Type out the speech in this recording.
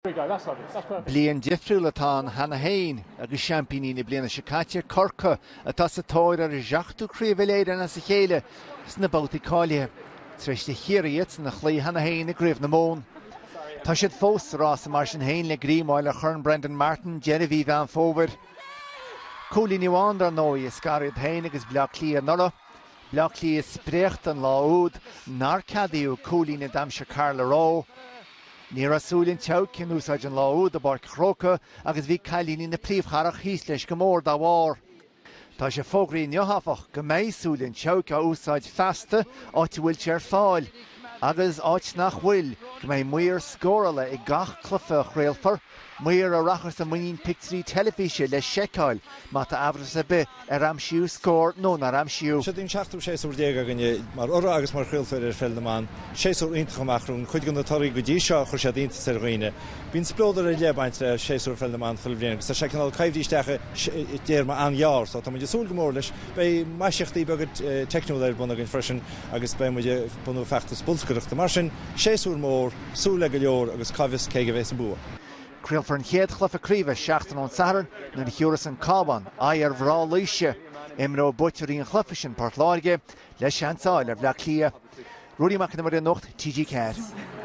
Bliain difriúil atá ann cheana féin agus seaimpíní na bliana seo caite, Corcaigh, atá sa tóir ar a seachtú Craobh Uile-Éireann as a chéile sna babhtaí cáilithe, tar éis do Chiarraí iadsan a chloí cheana féin i gCraobh na Mumhan. Tá siad fós sa rása mar sin féin le greim a fháil ar Chorn Brendan Martin deireadh mhí Mheán Fómhair. Cúilín amháin, dar ndóigh, a scar iad féin agus Bleá Cliath anuraidh. Bleá Cliath spréachta an lá úd nár ceadaíodh cúilín a d'aimsigh Carla Rowe. Ní raibh súil an tseabhaic in úsáid an lá úd i bPáirc an Chrócaigh agus bhí cailíní na príomhchathrach thíos leis go mór dá bharr. Tá sé fógraithe inniu, áfach, go mbeidh súil an tseabhaic á úsáid feasta áit a bhfuil sé ar fáil agus áit nach bhfuil, go mbeidh maor scórála ag gach cluiche a chraolfar, maor a rachas i muinín pictiúirí teilifíse le seiceáil má tá amhras ar bith ar aimsíodh scór nó nár aimsíodh. Seo an seachtú séasúr againne mar urra agus mar chraoltóir ar Pheil na mBan. Séasúr iontach amach romhainn. Cuid de na torthaí go dtí seo, chuir siad iontas ar dhaoine. Bíonn spleodar ar leith ag baint le séasúr Pheil na mBan chuile bhliain agus tá sé cineál coimhthithe isteach i dtéarma an-ghearr so tá muid ag súil go mór leis. Beidh maisíochtaí beaga teicniúla ar bun againn freisin agus beidh muid ag bunú feachtas bolscaireachta. Mar sin, séasúr mór, súil le go leor agus cá bhfios cé aige a bheas an bua. Craolfar an chéad chluiche craoibhe seachtain ón Satharn nuair a thiúrfas an Cabhán aghaidh ar Bhreá Laoise. Imreoidh buaiteoirí an chluiche sin, Port Láirge, le seans a fháil ar Bhleá Cliath. Ruairí Mac Con Iomaire Nuacht TG4.